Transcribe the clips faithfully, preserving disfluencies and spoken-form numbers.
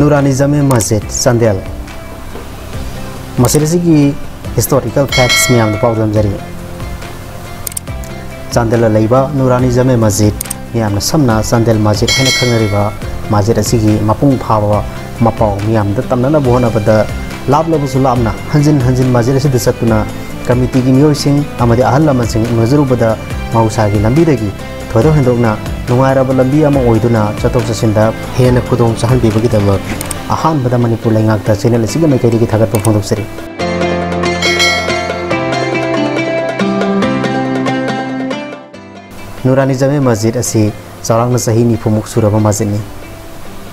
ꯅꯨꯔꯥꯅꯤ ꯖꯃꯦ ꯃꯁꯖꯤꯗ, ꯆꯥꯟꯗꯦꯜ꯫ ꯃꯁꯖꯤꯗ ꯑꯁꯤꯒꯤ historical facts ꯃꯌꯥꯝꯗ ꯄꯥꯎꯗꯝꯖꯔꯤ꯫ ꯆꯥꯟꯗꯦꯜꯗ ꯂꯩꯕ ꯅꯨꯔꯥꯅꯤ ꯖꯃꯦ ꯃꯁꯖꯤꯗ, ꯃꯤꯌꯥꯝꯅ ꯁꯝꯅ ꯆꯥꯟꯗꯦꯜ ꯃꯁꯖꯤꯗ ꯍꯥꯏꯅ ꯈꯪꯅꯔꯤꯕ ꯃꯁꯖꯤꯗ ꯑꯁꯤꯒꯤ ꯃꯄꯨꯡ ꯐꯥꯕ ꯃꯄꯥꯎ ꯃꯤꯌꯥꯝꯗ ꯇꯝꯅꯅꯕ ꯍꯣꯠꯅꯕꯗ ꯂꯥꯞꯂꯕꯁꯨ ꯂꯥꯞꯅ ꯍꯟꯖꯤꯟ ꯍꯟꯖꯤꯟ ꯃꯁꯖꯤꯗ ꯑꯁꯤꯗ ꯆꯠꯇꯨꯅ ꯀꯃꯤꯇꯤꯒꯤ ꯃꯤꯑꯣꯏꯁꯤꯡ ꯑꯃꯗꯤ ꯑꯍꯜ ꯂꯃꯟꯁꯤꯡ ꯎꯅꯖꯔꯨꯕꯗ ꯃꯍꯧꯁꯥꯒꯤ ꯂꯝꯕꯤꯗꯒꯤ ꯊꯣꯏꯗꯣꯛ ꯍꯦꯟꯗꯣꯛꯅ ꯅꯨꯡꯉꯥꯏꯔꯕ ꯂꯝꯕꯤ ꯑꯃ ꯑꯣꯏꯗꯨꯅ ꯆꯠꯊꯣꯛ ꯆꯠꯁꯤꯟꯗ ꯍꯦꯟꯅ ꯈꯨꯗꯣꯡ ꯆꯥꯍꯟꯕꯤꯕꯒꯤꯗꯃꯛ ꯑꯍꯥꯟꯕꯗ ꯃꯅꯤꯄꯨꯔ ꯂꯩꯉꯥꯛꯇ channel ꯑꯁꯤꯒꯤ ꯃꯥꯏꯀꯩꯗꯒꯤ ꯊꯥꯒꯠꯄ ꯐꯣꯡꯗꯣꯛꯆꯔꯤ꯫ ꯅꯨꯔꯥꯅꯤ ꯖꯃꯦ ꯃꯁꯖꯤꯗ ꯑꯁꯤ ꯆꯥꯎꯔꯥꯛꯅ ꯆꯍꯤ ꯅꯤꯐꯨꯃꯨꯛ ꯁꯨꯔꯕ ꯃꯁꯖꯤꯗꯅꯤ꯫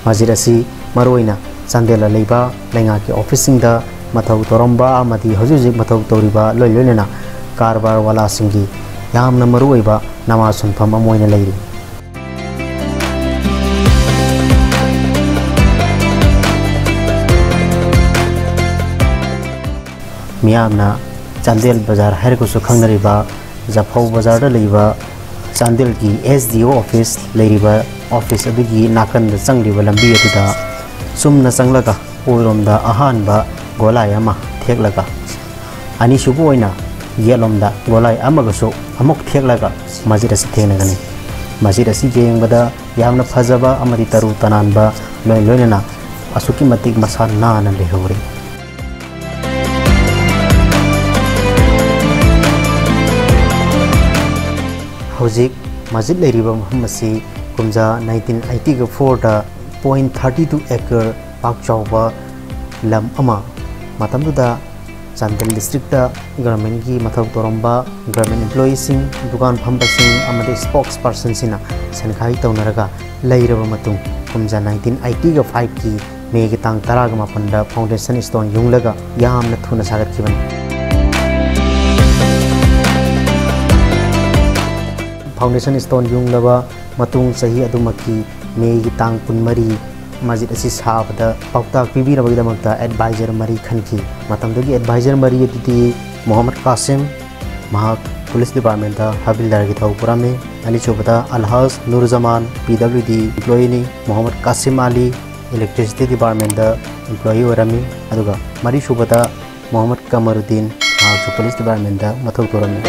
ꯃꯁꯖꯤꯗ ꯑꯁꯤ ꯃꯔꯨꯑꯣꯏꯅ ꯆꯥꯟꯗꯦꯜꯗ ꯂꯩꯕ ꯂꯩꯉꯥꯛꯀꯤ office ꯁꯤꯡꯗ ꯃꯊꯧ ꯇꯧꯔꯝꯕ ꯑꯃꯗꯤ ꯍꯧꯖꯤꯛ ꯍꯧꯖꯤꯛ ꯃꯊꯧ ꯇꯧꯔꯤꯕ ꯂꯣꯏ ꯂꯣꯏꯅꯅ ꯀꯔꯕꯥꯔ ꯋꯥꯂꯥꯁꯤꯡꯒꯤ ꯌꯥꯝꯅ ꯃꯔꯨꯑꯣꯏꯕ ꯅꯃꯥꯖ ꯁꯣꯟꯐꯝ ꯑꯃ ꯑꯣꯏꯅ ꯂꯩꯔꯤ꯫ ꯃꯤꯌꯥꯝꯅ ꯆꯥꯟꯗꯦꯜ ꯕꯖꯥꯔ ꯍꯥꯏꯔꯒꯁꯨ ꯈꯪꯅꯔꯤꯕ ꯖꯐꯧ ꯕꯖꯥꯔꯗ ꯂꯩꯕ ꯆꯥꯟꯗꯦꯜꯒꯤ S D O office ꯂꯩꯔꯤꯕ office ꯑꯗꯨꯒꯤ ꯅꯥꯀꯟꯗ ꯆꯪꯂꯤꯕ ꯂꯝꯕꯤ ꯑꯗꯨꯗ ꯆꯨꯝꯅ ꯆꯪꯂꯒ ꯑꯣꯏꯔꯣꯝꯗ ꯑꯍꯥꯟꯕ ꯒꯣꯂꯥꯏ ꯑꯃ ꯊꯦꯛꯂꯒ ꯑꯅꯤꯁꯨꯕ ꯑꯣꯏꯅ ꯌꯦꯠꯂꯣꯝꯗ ꯒꯣꯂꯥꯏ ꯑꯃꯒꯁꯨ ꯑꯃꯨꯛ ꯊꯦꯛꯂꯒ ꯃꯁꯖꯤꯗ ꯑꯁꯤ ꯊꯦꯡꯅꯒꯅꯤ꯫ ꯃꯁꯖꯤꯗ ꯑꯁꯤ ꯌꯦꯡꯕꯗ ꯌꯥꯝꯅ ꯐꯖꯕ ꯑꯃꯗꯤ ꯇꯔꯨ ꯇꯅꯥꯟꯕ ꯂꯣꯏ ꯂꯣꯏꯅꯅ ꯑꯁꯨꯛꯀꯤ ꯃꯇꯤꯛ ꯃꯁꯥ ꯅꯥꯟꯅ ꯂꯩꯍꯧꯔꯤ꯫ ꯍꯧꯖꯤꯛ ꯃꯁꯖꯤꯗ ꯂꯩꯔꯤꯕ ꯃꯐꯝ ꯑꯁꯤ ꯀꯨꯝꯖꯥ nineteen eighty four ꯗ point thirty two acre ꯄꯥꯛ ꯆꯥꯎꯕ ꯂꯝ ꯑꯃ, ꯃꯇꯝꯗꯨꯗ ꯆꯥꯟꯗꯦꯜ district ꯇ government ꯀꯤ ꯃꯊꯧ ꯇꯧꯔꯝꯕ government employee ꯁꯤꯡ, ꯗꯨꯀꯥꯟ ꯐꯝꯕꯁꯤꯡ ꯑꯃꯗꯤ spokesperson ꯁꯤꯡꯅ ꯁꯦꯟꯈꯥꯏ ꯇꯧꯅꯔꯒ ꯂꯩꯔꯕ ꯃꯇꯨꯡ, ꯀꯨꯝꯖꯥ nineteen eighty five ꯀꯤ ꯃꯦꯒꯤ ꯇꯥꯡ ꯇꯔꯥꯒ ꯃꯥꯄꯟꯗ foundation stone ꯌꯨꯡꯂꯒ ꯌꯥꯝꯅ ꯊꯨꯅ ꯁꯥꯒꯠꯈꯤꯕꯅꯤ꯫ Foundation stone ꯌꯨꯡꯂꯕ ꯃꯇꯨꯡ ꯆꯍꯤ ꯑꯗꯨꯃꯛꯀꯤ ꯃꯦꯒꯤ ꯇꯥꯡ ꯀꯨꯟꯃꯔꯤ ꯃꯁꯖꯤꯗ ꯑꯁꯤ ꯁꯥꯕꯗ ꯄꯥꯎꯇꯥꯛ ꯄꯤꯕꯤꯅꯕꯒꯤꯗꯃꯛꯇ advisor ꯃꯔꯤ ꯈꯟꯈꯤ꯫ ꯃꯇꯝꯗꯨꯒꯤ advisor ꯃꯔꯤ ꯑꯗꯨꯗꯤ ꯃꯣꯍꯝꯃꯗ ꯀꯥꯁꯤꯝ, ꯃꯍꯥꯛ police department ꯇ ꯍꯕꯤꯜꯗꯥꯔꯒꯤ ꯊꯧ ꯄꯨꯔꯝꯃꯤ꯫ ꯑꯅꯤꯁꯨꯕꯗ ꯑꯜꯍꯥꯖ ꯅꯨꯔꯖꯃꯥꯟ, P W D employee ꯅꯤ꯫ ꯃꯣꯍꯝꯃꯗ ꯀꯥꯁꯤꯝ ꯑꯂꯤ, Electricity Departmentꯗ employee ꯑꯣꯏꯔꯝꯃꯤ꯫ ꯑꯗꯨꯒ ꯃꯔꯤꯁꯨꯕꯗ ꯃꯣꯍꯝꯃꯗ ꯀꯃꯔꯨꯗꯤꯟ, ꯃꯍꯥꯛꯁꯨ Police Departmentꯗ ꯃꯊꯧ ꯇꯧꯔꯝꯃꯤ꯫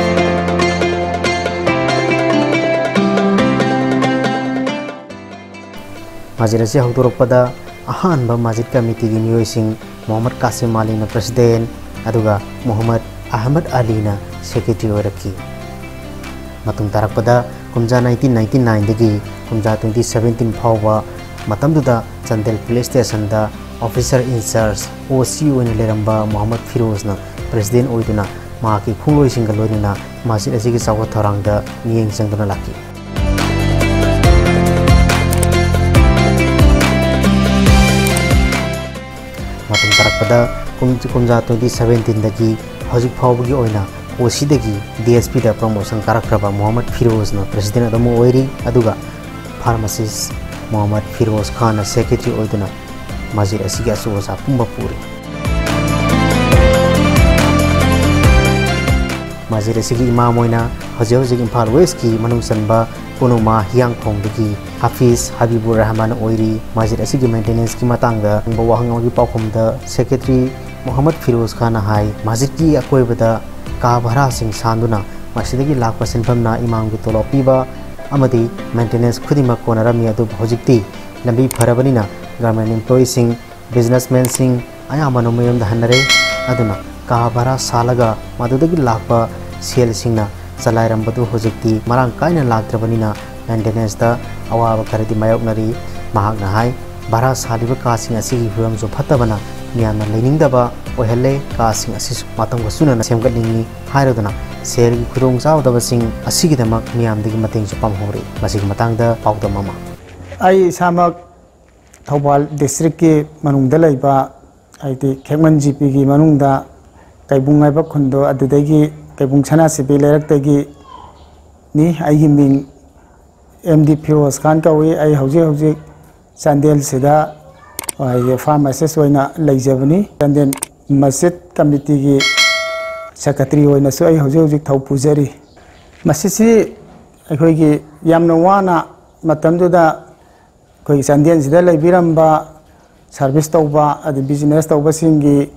ꯃꯁꯖꯤꯗ ꯑꯁꯤ ꯍꯧꯗꯣꯔꯛꯄꯗ ꯑꯍꯥꯟꯕ ꯃꯁꯖꯤꯗ committeeꯒꯤ ꯃꯤꯑꯣꯏꯁꯤꯡ ꯃꯣꯍꯝꯃꯗ ꯀꯥꯁꯤꯝ ꯑꯂꯤꯅ President, ꯑꯗꯨꯒ ꯃꯣꯍꯝꯃꯗ ꯑꯍꯃꯗ ꯑꯂꯤꯅ Secretary ꯑꯣꯏꯔꯛꯈꯤ꯫ ꯃꯇꯨꯡ ꯇꯥꯔꯛꯄꯗ ꯀꯨꯝꯖꯥ nineteen ninety nineꯗꯒꯤ ꯀꯨꯝꯖꯥ twenty seventeen ꯐꯥꯎꯕ ꯃꯇꯝꯗꯨꯗ Chandel Police Stationꯗ Officer in Charge, OC ꯑꯣꯏꯅ ꯂꯩꯔꯝꯕ ꯃꯣꯍꯝꯃꯗ ꯐꯤꯔꯣꯖꯅ President ꯑꯣꯏꯗꯨꯅ ꯃꯍꯥꯛꯀꯤ ꯈꯣꯡꯂꯣꯏꯁꯤꯡꯒ ꯂꯣꯏꯅꯅ ꯃꯁꯖꯤꯗ ꯑꯁꯤꯒꯤ ꯆꯥꯎꯈꯠ ꯊꯧꯔꯥꯡꯗ ꯃꯤꯠꯌꯦꯡ ꯆꯪꯗꯨꯅ ꯂꯥꯛꯈꯤ꯫ ꯃꯇꯨꯡ ꯇꯥꯔꯛꯄꯗ ꯀꯨꯝ-, ꯀꯨꯝꯖꯥ twenty seventeenꯗꯒꯤ ꯍꯧꯖꯤꯛ ꯐꯥꯎꯕꯒꯤ ꯑꯣꯏꯅ OCꯗꯒꯤ DSPꯗ promotion ꯀꯥꯔꯛꯈ꯭ꯔꯕ ꯃꯣꯍꯝꯃꯗ ꯐꯤꯔꯣꯖꯅ President ꯑꯗꯨꯝ ꯑꯣꯏꯔꯤ, ꯑꯗꯨꯒ Pharmacist ꯃꯣꯍꯝꯃꯗ ꯐꯤꯔꯣꯖ ꯈꯥꯟꯅ Secretary ꯑꯣꯏꯗꯨꯅ ꯃꯁꯖꯤꯗ ꯑꯁꯤꯒꯤ ꯑꯆꯧ ꯑꯁꯥꯡ ꯄꯨꯝꯕ ꯄꯨꯔꯤ꯫ ꯃꯁꯖꯤꯗ ꯑꯁꯤꯒꯤ ꯏꯃꯥꯝ ꯑꯣꯏꯅ ꯍꯧꯖꯤꯛ ꯍꯧꯖꯤꯛ ꯏꯝꯐꯥꯜ Westꯀꯤ ꯃꯅꯨꯡ ꯆꯟꯕ ꯀꯣꯅꯨꯃꯥ ꯍꯤꯌꯥꯡꯈꯣꯡꯗꯒꯤ ꯍꯥꯐꯤꯖ ꯍꯕꯤꯕꯨꯔ ꯔꯍꯃꯥꯟ ꯑꯣꯏꯔꯤ꯫ ꯃꯁꯖꯤꯗ ꯑꯁꯤꯒꯤ maintenanceꯀꯤ ꯃꯇꯥꯡꯗ ꯍꯪꯕ ꯋꯥꯍꯪ ꯑꯃꯒꯤ ꯄꯥꯎꯈꯨꯝꯗ Secretary ꯃꯣꯍꯝꯃꯗ ꯐꯤꯔꯣꯖ ꯈꯥꯟꯅ ꯍꯥꯏ, ꯃꯁꯖꯤꯗꯀꯤ ꯑꯀꯣꯏꯕꯗ ꯀꯥ ꯚꯔꯥꯁꯤꯡ ꯁꯥꯟꯗꯨꯅ ꯃꯁꯤꯗꯒꯤ ꯂꯥꯛꯄ ꯁꯦꯟꯐꯝꯅ ꯏꯃꯥꯝꯒꯤ ꯇꯣꯂꯣꯞ ꯄꯤꯕ ꯑꯃꯗꯤ maintenance ꯈꯨꯗꯤꯡꯃꯛ ꯀꯣꯟꯅꯔꯝꯃꯤ꯫ ꯑꯗꯨꯕꯨ ꯍꯧꯖꯤꯛꯇꯤ ꯂꯝꯕꯤ ꯐꯔꯕꯅꯤꯅ government employeeꯁꯤꯡ, businessmanꯁꯤꯡ ꯑꯌꯥꯝꯕꯅ ꯃꯌꯨꯝꯗ ꯍꯟꯅꯔꯦ꯫ ꯑꯗꯨꯅ ꯀꯥ ꯚꯔꯥ ꯁꯥꯜꯂꯒ ꯃꯗꯨꯗꯒꯤ ꯂꯥꯛꯄ ꯁꯦꯜꯁꯤꯡꯅ ꯆꯂꯥꯏꯔꯝꯕꯗꯨ ꯍꯧꯖꯤꯛꯇꯤ ꯃꯔꯥꯡ ꯀꯥꯏꯅ ꯂꯥꯛꯇ꯭ꯔꯕꯅꯤꯅ maintenanceꯇ ꯑꯋꯥꯕ ꯈꯔꯗꯤ ꯃꯥꯌꯣꯛꯅꯔꯤ꯫ ꯃꯍꯥꯛꯅ ꯍꯥꯏ, ꯚꯔꯥ ꯁꯥꯜꯂꯤꯕ ꯀꯥꯁꯤꯡ ꯑꯁꯤꯒꯤ ꯐꯤꯕꯝꯁꯨ ꯐꯠꯇꯕꯅ ꯃꯤꯌꯥꯝꯅ ꯂꯩꯅꯤꯡꯗꯕ ꯑꯣꯏꯍꯜꯂꯦ, ꯀꯥꯁꯤꯡ ꯑꯁꯤꯁꯨ ꯃꯇꯝꯒ ꯆꯨꯅꯅ ꯁꯦꯝꯒꯠꯅꯤꯡꯏ ꯍꯥꯏꯔꯗꯨꯅ ꯁꯦꯜꯒꯤ ꯈꯨꯗꯣꯡꯆꯥꯗꯕꯁꯤꯡ ꯑꯁꯤꯒꯤꯗꯃꯛ ꯃꯤꯌꯥꯝꯗꯒꯤ ꯃꯇꯦꯡꯁꯨ ꯄꯥꯝꯍꯧꯔꯤ꯫ ꯃꯁꯤꯒꯤ ꯃꯇꯥꯡꯗ ꯄꯥꯎꯗꯝ ꯑꯃ꯫ ꯑꯩ ꯏꯁꯥꯃꯛ ꯊꯧꯕꯥꯜ districtꯀꯤ ꯃꯅꯨꯡꯗ ꯂꯩꯕ, ꯍꯥꯏꯗꯤ ꯈꯦꯛꯃꯟ GPꯒꯤ ꯃꯅꯨꯡꯗ ꯀꯩꯕꯨꯡ ꯍꯥꯏꯕ ꯈꯨꯟꯗꯣ, ꯑꯗꯨꯗꯒꯤ ꯀꯩꯕꯨꯡ ꯁꯅꯥꯁꯤꯕꯤ ꯂꯩꯔꯛꯇꯒꯤꯅꯤ꯫ ꯑꯩꯒꯤ ꯃꯤꯡ MD ꯐꯤꯔꯣꯖ ꯈꯥꯟ ꯀꯧꯏ꯫ ꯑꯩ ꯍꯧꯖꯤꯛ ꯍꯧꯖꯤꯛ ꯆꯥꯟꯗꯦꯜꯁꯤꯗ, ꯑ, pharmacist ꯑꯣꯏꯅ ꯂꯩꯖꯕꯅꯤ꯫ ꯆꯥꯟꯗꯦꯜ ꯃꯁꯖꯤꯗ committeeꯒꯤ secretary ꯑꯣꯏꯅꯁꯨ ꯑꯩ ꯍꯧꯖꯤꯛ ꯍꯧꯖꯤꯛ ꯊꯧ ꯄꯨꯖꯔꯤ꯫ ꯃꯁꯤꯁꯤ ꯑꯩꯈꯣꯏꯒꯤ ꯌꯥꯝꯅ ꯋꯥꯅ ꯃꯇꯝꯗꯨꯗ ꯑꯩꯈꯣꯏꯒꯤ ꯆꯥꯟꯗꯦꯜꯁꯤꯗ ꯂꯩꯕꯤꯔꯝꯕ ꯁꯥꯔꯚꯤꯁ ꯇꯧꯕ ꯑꯗꯩ ꯕꯤꯖꯤꯅꯦꯁ ꯇꯧꯕꯁꯤꯡꯒꯤ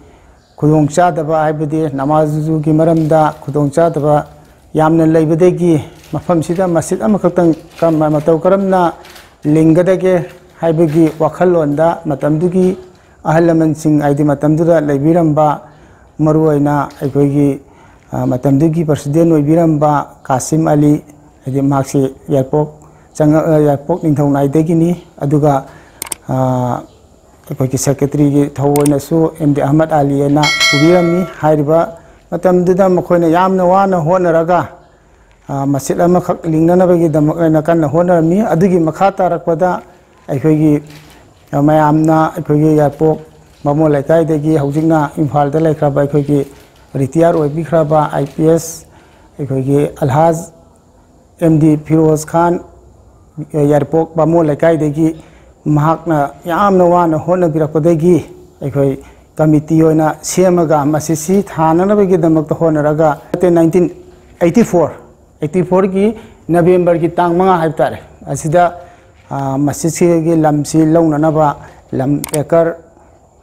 ꯈꯨꯗꯣꯡꯆꯥꯗꯕ, ꯍꯥꯏꯕꯗꯤ ꯅꯃꯥꯖꯨꯒꯤ ꯃꯔꯝꯗ ꯈꯨꯗꯣꯡꯆꯥꯗꯕ ꯌꯥꯝꯅ ꯂꯩꯕꯗꯒꯤ ꯃꯐꯝꯁꯤꯗ ꯃꯁꯖꯤꯠ ꯑꯃꯈꯛꯇꯪ ꯀꯔꯝ-, ꯃꯇꯧ ꯀꯔꯝꯅ ꯂꯤꯡꯒꯗꯒꯦ ꯍꯥꯏꯕꯒꯤ ꯋꯥꯈꯜꯂꯣꯟꯗ ꯃꯇꯝꯗꯨꯒꯤ ꯑꯍꯜ ꯂꯃꯟꯁꯤꯡ, ꯍꯥꯏꯗꯤ ꯃꯇꯝꯗꯨꯗ ꯂꯩꯕꯤꯔꯝꯕ, ꯃꯔꯨꯑꯣꯏꯅ ꯑꯩꯈꯣꯏꯒꯤ, ꯑ, ꯃꯇꯝꯗꯨꯒꯤ ꯄ꯭ꯔꯁꯤꯗꯦꯟ ꯑꯣꯏꯕꯤꯔꯝꯕ ꯀꯥꯁꯤꯝ ꯑꯂꯤ, ꯍꯥꯏꯗꯤ ꯃꯍꯥꯛꯁꯤ ꯌꯥꯏꯔꯤꯄꯣꯛ ꯆꯪꯉ-, ꯑ, ꯌꯥꯏꯔꯤꯄꯣꯛ ꯅꯤꯡꯊꯧ ꯅꯥꯏꯗꯒꯤꯅꯤ꯫ ꯑꯗꯨꯒ, ꯑ, ꯑꯩꯈꯣꯏꯒꯤ ꯁꯦꯀ꯭ꯔꯦꯇꯔꯤꯒꯤ ꯊꯧ ꯑꯣꯏꯅꯁꯨ ꯑꯦꯝ ꯗꯤ ꯑꯍꯃꯗ ꯑꯂꯤ ꯍꯥꯏꯅ ꯄꯨꯕꯤꯔꯝꯃꯤ꯫ ꯍꯥꯏꯔꯤꯕ ꯃꯇꯝꯗꯨꯗ ꯃꯈꯣꯏꯅ ꯌꯥꯝꯅ ꯋꯥꯅ ꯍꯣꯠꯅꯔꯒ, ꯑ, ꯃꯁꯖꯤꯠ ꯑꯃꯈꯛ ꯂꯤꯡꯅꯅꯕꯒꯤꯗꯃꯛ ꯑꯣꯏꯅ ꯀꯟꯅ ꯍꯣꯠꯅꯔꯝꯃꯤ꯫ ꯑꯗꯨꯒꯤ ꯃꯈꯥ ꯇꯥꯔꯛꯄꯗ ꯑꯩꯈꯣꯏꯒꯤ, ꯑ, ꯃꯌꯥꯝꯅ ꯑꯩꯈꯣꯏꯒꯤ ꯌꯥꯏꯔꯤꯄꯣꯛ ꯕꯥꯃꯣꯟ ꯂꯩꯀꯥꯏꯗꯒꯤ ꯍꯧꯖꯤꯛꯅ ꯏꯝꯐꯥꯜꯗ ꯂꯩꯈ꯭ꯔꯕ ꯑꯩꯈꯣꯏꯒꯤ ꯔꯤꯇꯤꯌꯥꯔ ꯑꯣꯏꯕꯤꯈ꯭ꯔꯕ ꯑꯥꯏ ꯄꯤ ꯑꯦꯁ ꯑꯩꯈꯣꯏꯒꯤ ꯑꯜꯍꯥꯖ ꯑꯦꯝ ꯗꯤ ꯐꯤꯔꯣꯖ ꯈꯥꯟ, ꯌꯥꯏꯔꯤꯄꯣꯛ ꯕꯥꯃꯣꯟ ꯂꯩꯀꯥꯏꯗꯒꯤ ꯃꯍꯥꯛꯅ ꯌꯥꯝꯅ ꯋꯥꯅ ꯍꯣꯠꯅꯕꯤꯔꯛꯄꯗꯒꯤ ꯑꯩꯈꯣꯏ ꯀꯃꯤꯇꯤ ꯑꯣꯏꯅ ꯁꯦꯝꯃꯒ ꯃꯁꯤꯁꯤ ꯊꯥꯅꯅꯕꯒꯤꯗꯃꯛꯇ ꯍꯣꯠꯅꯔꯒ nineteen eighty four, eighty fourꯒꯤ ꯅꯕꯦꯝꯕꯔꯒꯤ ꯇꯥꯡ ꯃꯉꯥ ꯍꯥꯏꯕ ꯇꯥꯔꯦ, ꯑꯁꯤꯗ, ꯑ, ꯃꯁꯖꯤꯠꯁꯤꯒꯤ ꯂꯝꯁꯤ ꯂꯧꯅꯅꯕ ꯂꯝ ꯑꯦꯀꯔ,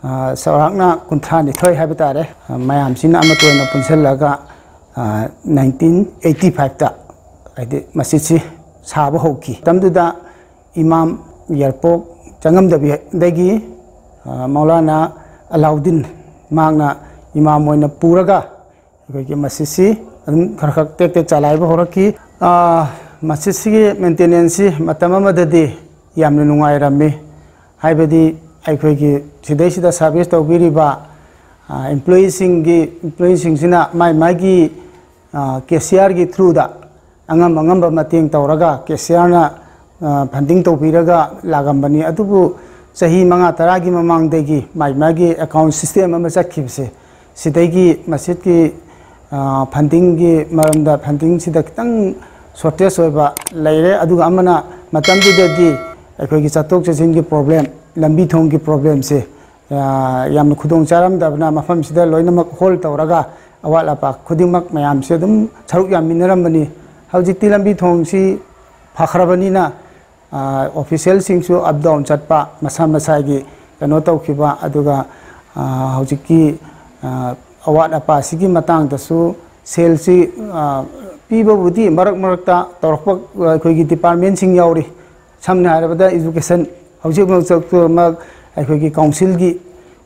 ꯑ, ꯆꯥꯎꯔꯥꯛꯅ ꯀꯨꯟꯊ꯭ꯔꯥ ꯅꯤꯊꯣꯏ ꯍꯥꯏꯕ ꯇꯥꯔꯦ, ꯑ, ꯃꯌꯥꯝꯁꯤꯅ ꯑꯃꯠꯇ ꯑꯣꯏꯅ ꯄꯨꯟꯁꯤꯜꯂꯒ, ꯑ, nineteen eighty fiveꯇ, ꯍꯥꯏꯗꯤ, ꯃꯁꯖꯤꯠꯁꯤ ꯁꯥꯕ ꯍꯧꯈꯤ꯫ ꯃꯇꯝꯗꯨꯗ ꯏꯃꯥꯝ ꯌꯥꯏꯔꯤꯄꯣꯛ ꯆꯪꯉꯝꯗꯕꯤꯗꯒꯤ, ꯑ, ꯃꯧꯂꯥꯅꯥ ꯑꯂꯥꯎꯗꯤꯟ ꯃꯍꯥꯛꯅ ꯏꯃꯥꯝ ꯑꯣꯏꯅ ꯄꯨꯔꯒ ꯑꯩꯈꯣꯏꯒꯤ ꯃꯁꯖꯤꯠꯁꯤ ꯑꯗꯨꯝ ꯈꯔ ꯈꯔ ꯇꯦꯛ ꯇꯦꯛ ꯆꯂꯥꯏꯕ ꯍꯧꯔꯛꯈꯤ꯫ ꯑ, ꯃꯁꯖꯤꯠꯁꯤꯒꯤ ꯃꯦꯟꯇꯦꯅꯦꯟꯁꯁꯤ ꯃꯇꯝ ꯑꯃꯗꯗꯤ ꯌꯥꯝꯅ ꯅꯨꯡꯉꯥꯏꯔꯝꯃꯤ꯫ ꯍꯥꯏꯕꯗꯤ ꯑꯩꯈꯣꯏꯒꯤ ꯁꯤꯗꯩꯁꯤꯗ ꯁꯥꯔꯚꯤꯁ ꯇꯧꯕꯤꯔꯤꯕ, ꯑ, ꯏꯝꯄ꯭ꯂꯣꯌꯤꯁꯤꯡꯒꯤ, ꯏꯝꯄ꯭ꯂꯣꯌꯤꯁꯤꯡꯁꯤꯅ ꯃꯥꯏ ꯃꯥꯒꯤ, ꯑ, ꯀꯦꯁꯤꯌꯥꯔꯒꯤ ꯊ꯭ꯔꯨꯗ ꯑꯉꯝ ꯑꯉꯝꯕ ꯃꯇꯦꯡ ꯇꯧꯔꯒ ꯀꯦꯁꯤꯌꯥꯔꯅ, ꯑ, ꯐꯟꯗꯤꯡ ꯇꯧꯕꯤꯔꯒ ꯂꯥꯛꯑꯝꯕꯅꯤ꯫ ꯑꯗꯨꯕꯨ ꯆꯍꯤ ꯃꯉꯥ ꯇꯔꯥꯒꯤ ꯃꯃꯥꯡꯗꯒꯤ ꯃꯥꯏ ꯃꯥꯒꯤ ꯑꯦꯀꯥꯎꯟ ꯁꯤꯁꯇꯦꯝ ꯑꯃ ꯆꯠꯈꯤꯕꯁꯦ, ꯁꯤꯗꯒꯤ ꯃꯁꯖꯤꯠꯀꯤ, ꯑ, ꯐꯟꯗꯤꯡꯒꯤ ꯃꯔꯝꯗ, ꯐꯟꯗꯤꯡꯁꯤꯗ ꯈꯤꯇꯪ ꯁꯣꯔꯇꯦꯖ ꯑꯣꯏꯕ ꯂꯩꯔꯦ꯫ ꯑꯗꯨꯒ ꯑꯃꯅ ꯃꯇꯝꯗꯨꯗꯗꯤ ꯑꯩꯈꯣꯏꯒꯤ ꯆꯠꯊꯣꯛ ꯆꯠꯁꯤꯟꯒꯤ ꯄ꯭ꯔꯣꯕ꯭ꯂꯦꯝ, ꯂꯝꯕꯤ ꯊꯣꯡꯒꯤ ꯄ꯭ꯔꯣꯕ꯭ꯂꯦꯝꯁꯦ, ꯑ, ꯌꯥꯝꯅ ꯈꯨꯗꯣꯡ ꯆꯥꯔꯝꯗꯕꯅ ꯃꯐꯝꯁꯤꯗ ꯂꯣꯏꯅꯃꯛ ꯍꯣꯜ ꯇꯧꯔꯒ ꯑꯋꯥꯠ ꯑꯄꯥ ꯈꯨꯗꯤꯡꯃꯛ ꯃꯌꯥꯝꯁꯦ ꯑꯗꯨꯝ ꯁꯔꯨꯛ ꯌꯥꯃꯤꯟꯅꯔꯝꯕꯅꯤ꯫ ꯍꯧꯖꯤꯛꯇꯤ ꯂꯝꯕꯤ ꯊꯣꯡꯁꯤ ꯐꯈ꯭ꯔꯕꯅꯤꯅ, ꯑ, ꯑꯣꯐꯤꯁꯤꯌꯦꯜꯁꯤꯡꯁꯨ ꯑꯞ ꯗꯥꯎꯟ ꯆꯠꯄ, ꯃꯁꯥ ꯃꯁꯥꯒꯤ ꯀꯩꯅꯣ ꯇꯧꯈꯤꯕ, ꯑꯗꯨꯒ ꯍꯧꯖꯤꯛꯀꯤ ꯑꯋꯥꯠ ꯑꯄꯥꯁꯤꯒꯤ ꯃꯇꯥꯡꯗꯁꯨ ꯁꯦꯜꯁꯤ ꯄꯤꯕꯕꯨꯗꯤ ꯃꯔꯛ ꯃꯔꯛꯇ ꯇꯧꯔꯛꯄ, ꯑꯩꯈꯣꯏꯒꯤ ꯗꯤꯄꯥꯔꯠꯃꯦꯟꯁꯤꯡ ꯌꯥꯎꯔꯤ꯫ ꯁꯝꯅ ꯍꯥꯏꯔꯕꯗ ꯏꯖꯨꯀꯦꯁꯟ, ꯍꯧꯖꯤꯛꯃꯛ ꯑꯩꯈꯣꯏꯒꯤ ꯀꯥꯎꯟꯁꯤꯜꯒꯤ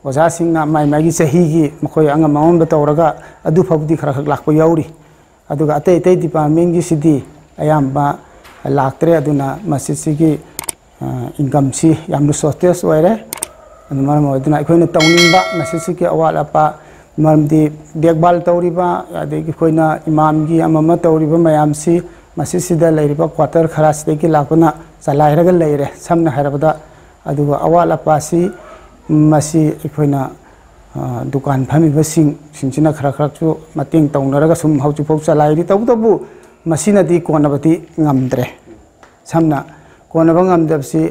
ꯑꯣꯖꯥꯁꯤꯡꯅ ꯃꯥꯏ ꯃꯥꯏꯒꯤ ꯆꯍꯤꯒꯤ ꯃꯈꯣꯏ ꯑꯉꯝ ꯑꯉꯝꯕ ꯇꯧꯔꯒ ꯑꯗꯨ ꯐꯥꯎꯕꯗꯤ ꯈꯔ ꯈꯔ ꯂꯥꯛꯄ ꯌꯥꯎꯔꯤ꯫ ꯑꯗꯨꯒ ꯑꯇꯩ ꯑꯇꯩ ꯗꯤꯄꯥꯔꯠꯃꯦꯟꯒꯤꯁꯤꯗꯤ ꯑꯌꯥꯝꯕ ꯂꯥꯛꯇ꯭ꯔꯦ꯫ ꯑꯗꯨꯅ ꯃꯁꯤꯁꯤꯒꯤ ꯏꯟꯀꯝꯁꯤ ꯌꯥꯝꯅ ꯁꯣꯔꯇꯦꯖ ꯑꯣꯏꯔꯦ꯫ ꯑꯗꯨꯅ ꯃꯔꯝ ꯑꯣꯏꯗꯨꯅ ꯑꯩꯈꯣꯏꯅ ꯇꯧꯅꯤꯡꯕ ꯃꯁꯤꯁꯤꯒꯤ ꯑꯋꯥꯠ ꯑꯄꯥ, ꯃꯔꯝꯗꯤ ꯗꯦꯛꯕꯥꯜ ꯇꯧꯔꯤꯕ, ꯑꯗꯒꯤ ꯑꯩꯈꯣꯏꯅ ꯏꯃꯥꯝꯒꯤ ꯑꯃ ꯑꯃ ꯇꯧꯔꯤꯕ ꯃꯌꯥꯝꯁꯤ ꯃꯁꯤꯁꯤꯗ ꯂꯩꯔꯤꯕ ꯀ꯭ꯋꯥꯇꯔ ꯈꯔꯁꯤꯗꯒꯤ ꯂꯥꯛꯄꯅ ꯆꯂꯥꯏꯔꯒ ꯂꯩꯔꯦ꯫ ꯁꯝꯅ ꯍꯥꯏꯔꯕꯗ, ꯑꯗꯨꯒ ꯑꯋꯥꯠ ꯑꯄꯥꯁꯤ ꯃꯁꯤ ꯑꯩꯈꯣꯏꯅ ꯗꯨꯀꯥꯟ ꯐꯝꯃꯤꯕꯁꯤꯡ ꯁꯤꯡꯁꯤꯅ ꯈꯔ ꯈꯔꯁꯨ ꯃꯇꯦꯡ ꯇꯧꯅꯔꯒ ꯁꯨꯝ ꯍꯧꯖꯤꯛꯐꯥꯎ ꯆꯂꯥꯏꯔꯤ꯫ ꯇꯧꯕꯇꯕꯨ ꯃꯁꯤꯅꯗꯤ ꯀꯣꯟꯅꯕꯗꯤ ꯉꯝꯗ꯭ꯔꯦ꯫ ꯁꯝꯅ ꯀꯣꯟꯅꯕ ꯉꯝꯗꯕꯁꯤ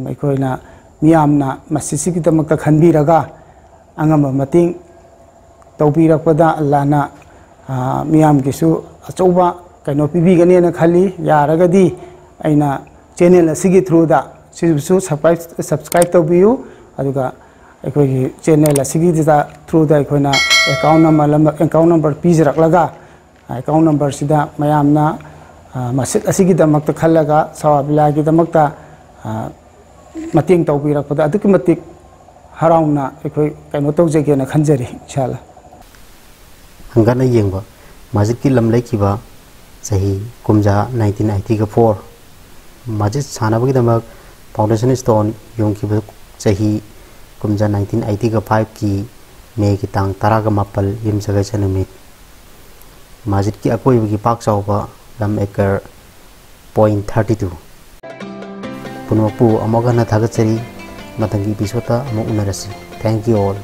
ꯑꯩꯈꯣꯏꯅ ꯃꯤꯌꯥꯝꯅ ꯃꯁꯤꯁꯤꯒꯤꯗꯃꯛꯇ ꯈꯟꯕꯤꯔꯒ ꯑꯉꯝꯕ ꯃꯇꯦꯡ ꯇꯧꯕꯤꯔꯛꯄꯗ ꯑꯜꯂꯥꯅ ꯃꯤꯌꯥꯝꯒꯤꯁꯨ ꯑꯆꯧꯕ ꯀꯩꯅꯣ ꯄꯤꯕꯤꯒꯅꯦꯅ ꯈꯜꯂꯤ꯫ ꯌꯥꯔꯒꯗꯤ ꯑꯩꯅ ꯆꯦꯅꯦꯜ ꯑꯁꯤꯒꯤ ꯊ꯭ꯔꯨꯗ ꯁꯤꯕꯨꯁꯨ ꯁꯕꯁꯀ꯭ꯔꯥꯏꯕ ꯇꯧꯕꯤꯌꯨ꯫ ꯑꯗꯨꯒ ꯑꯩꯈꯣꯏꯒꯤ ꯆꯦꯅꯦꯜ ꯑꯁꯤꯒꯤꯗ ꯊ꯭ꯔꯨꯗ ꯑꯩꯈꯣꯏꯅ ꯑꯦꯀꯥꯎꯟ ꯅꯝꯕꯔ ꯑꯃ ꯑꯦꯀꯥꯎꯟ ꯅꯝꯕꯔ ꯄꯤꯖꯔꯛꯂꯒ ꯑꯦꯀꯥꯎꯟ ꯅꯝꯕꯔꯁꯤꯗ ꯃꯌꯥꯝꯅ ꯃꯁꯖꯤꯗ ꯑꯁꯤꯒꯤꯗꯃꯛꯇ ꯈꯜꯂꯒ ꯁꯋꯥꯕꯤꯂꯥꯒꯤꯗꯃꯛꯇ ꯃꯇꯦꯡ ꯇꯧꯕꯤꯔꯛꯄꯗ ꯑꯗꯨꯛꯀꯤ ꯃꯇꯤꯛ ꯍꯔꯥꯎꯅ ꯑꯩꯈꯣꯏ ꯀꯩꯅꯣ ꯇꯧꯖꯒꯦꯅ ꯈꯟꯖꯔꯤ꯫ ꯏꯟꯁꯥꯜꯂꯥ꯫ ꯍꯪꯒꯠꯅ ꯌꯦꯡꯕ ꯃꯁꯖꯤꯗꯀꯤ ꯂꯝ ꯂꯩꯈꯤꯕ ꯆꯍꯤ ꯀꯨꯝꯖꯥ ꯅꯥꯏꯟꯇꯤꯟ ꯑꯩꯠꯇꯤꯒ ꯐꯣꯔ꯫ ꯃꯁꯖꯤꯗ ꯁꯥꯅꯕꯒꯤꯗꯃꯛ ꯐꯥꯎꯟꯗꯦꯁꯟ ꯁ꯭ꯇꯣꯟ ꯌꯨꯡꯈꯤꯕ ꯆꯍꯤ ꯀꯨꯝꯖꯥ ꯅꯥꯏꯟꯇꯤꯟ ꯑꯩꯠꯇꯤꯒ ꯐꯥꯏꯚꯀꯤ ꯃꯦꯒꯤ ꯇꯥꯡ ꯇꯔꯥꯒ ꯃꯥꯄꯜ ꯌꯨꯝꯁꯀꯩꯁ ꯅꯨꯃꯤꯠ꯫ ꯃꯁꯖꯤꯗꯀꯤ ꯑꯀꯣꯏꯕꯒꯤ ꯄꯥꯛ ꯆꯥꯎꯕ ꯂꯝ ꯑꯦꯀꯔ ꯄꯣꯏꯟ ꯊꯥꯔꯇꯤ ꯇꯨ꯫ ꯄꯨꯝꯅꯃꯛꯄꯨ ꯑꯃꯨꯛ ꯍꯟꯅ ꯊꯥꯒꯠꯆꯔꯤ꯫ ꯃꯊꯪꯒꯤ ꯏꯄꯤꯁꯣꯗꯇ ꯑꯃꯨꯛ ꯎꯅꯔꯁꯤ꯫ Thank you all.